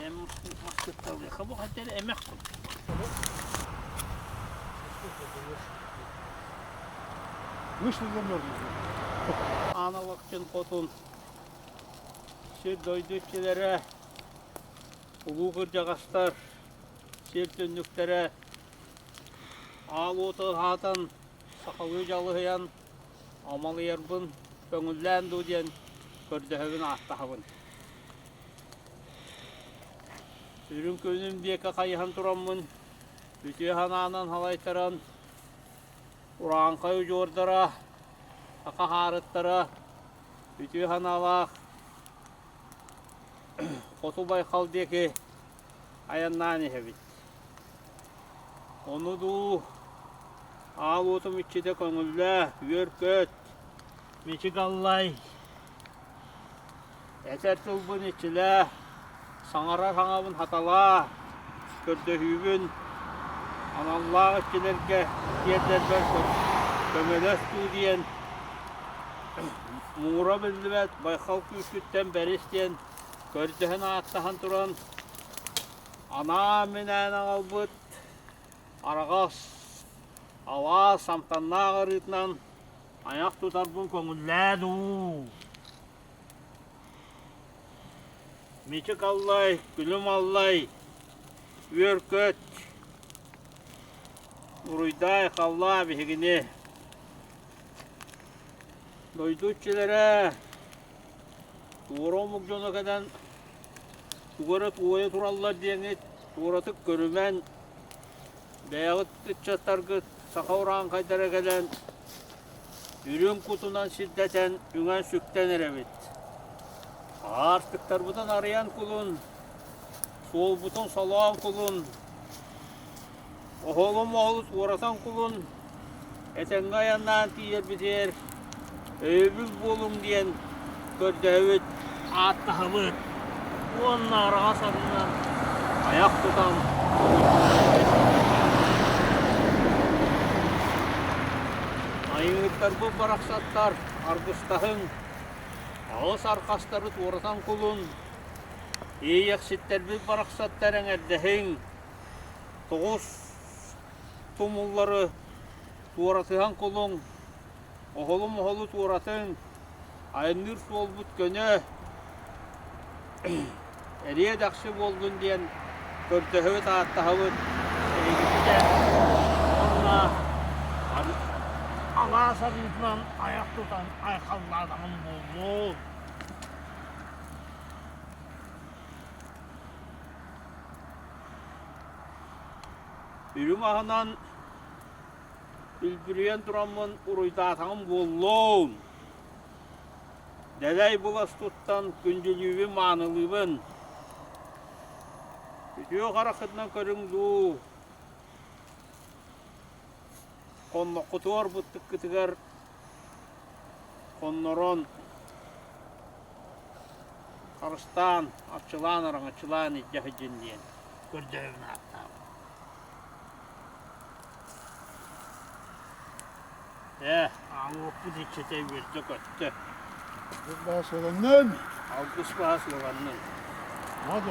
Эн маскытталыаха бу хантан эмэх курдук. Вышли замерзли. Аналакчын хотун сир дойду иччилэрэ, улуу кырдьаҕастар, сир түннүктэрэ аал уоту аһаатан, сахалыы дьалыһыйан амалыйарбын көҥүллээн дуу диэн көрдөһөбүн ааттаһабын. Үрүҥ күнүм диэки хайыһан тураммын, үтүө санаанан салайтаран, урааҥхай удьуордара, саха хаарыттара, үтүө санаалаах Хоту Байхал диэки айаннаан иһэбит. Ону дуу, аал уотум иччитэ көҥүллээ, үөр-көт, мичик аллай, Этэр тылбын иччилээ, саҥарар саҥабын хаталаа, көрдөһүүбүн аналлаах иччилэргэ тиэрдэрбэр көмөлөс дуу диэн муҥура биллибэт байхал күүскүттэн бэрис диэн көрдөһөн ааттаһан туран анаан-минээн аҕалбыт араҕас алаас амтаннаах арыытынан айах тутарбын көҥүллээ дуу. Мичик аллай, күлүм аллай, үөр-көт, уруйдаай халлаа биһигини. Дойду иччилэрэ, туора омук дьоно кэлэн тугу эрэ туойа тураллар диэҥҥит туоратык көрүмэн, бэйэҕит ыччаттаргыт саха урааҥхайдара кэлэн үрүҥ кутунан сирдэтэн үҥэн-сүктэн эрэбит. Аартыктарбытын арыйан кулун, суолбутун солоон кулун, оһолу-моһолу туоратан кулун, этэҥҥэ айаннаан тиийэрбитигэр өйөбүл буолуҥ диэн көрдөһөбүт, ааттаһабыт уонна араҕас арыынан айах тутан Айыҥыттарбыт барахсаттар аргыстаһыҥ, аҕыс архастары туоратан кулун, иэйэхситтэрбит барахсаттар эҥэрдэһиҥ, тоҕус тумуллары туоратыһан кулуҥ, оһолу-моһолу туоратыҥ, айанныыр суолбут көнө, эриэ-дэхси буоллун диэн көрдөһөбүт, ааттаһабыт эһигиттэн уонна алаас арыытынан айах тутан айхаллаатаҕым буоллун. Үрүҥ аһынан Үлбүрүйэн тураммын уруйдаатаҕым буоллун. Дэлэй булас туттан күндүлүүбүн маанылыыбын. Үтүө хараххытынан көрүҥ дуу, хонноххутугар быттыккытыгар хоннорон, харыстаан, арчылаан, араҥаччылаан илдьэ сылдьын диэн көрдөһөбүн ааттаабын. Ээ, аалуоппут иччитэ үөрдэ-көттө. Алгыс баҕа сыаланнын. Алгыс баҕа сыаланнын. Надо.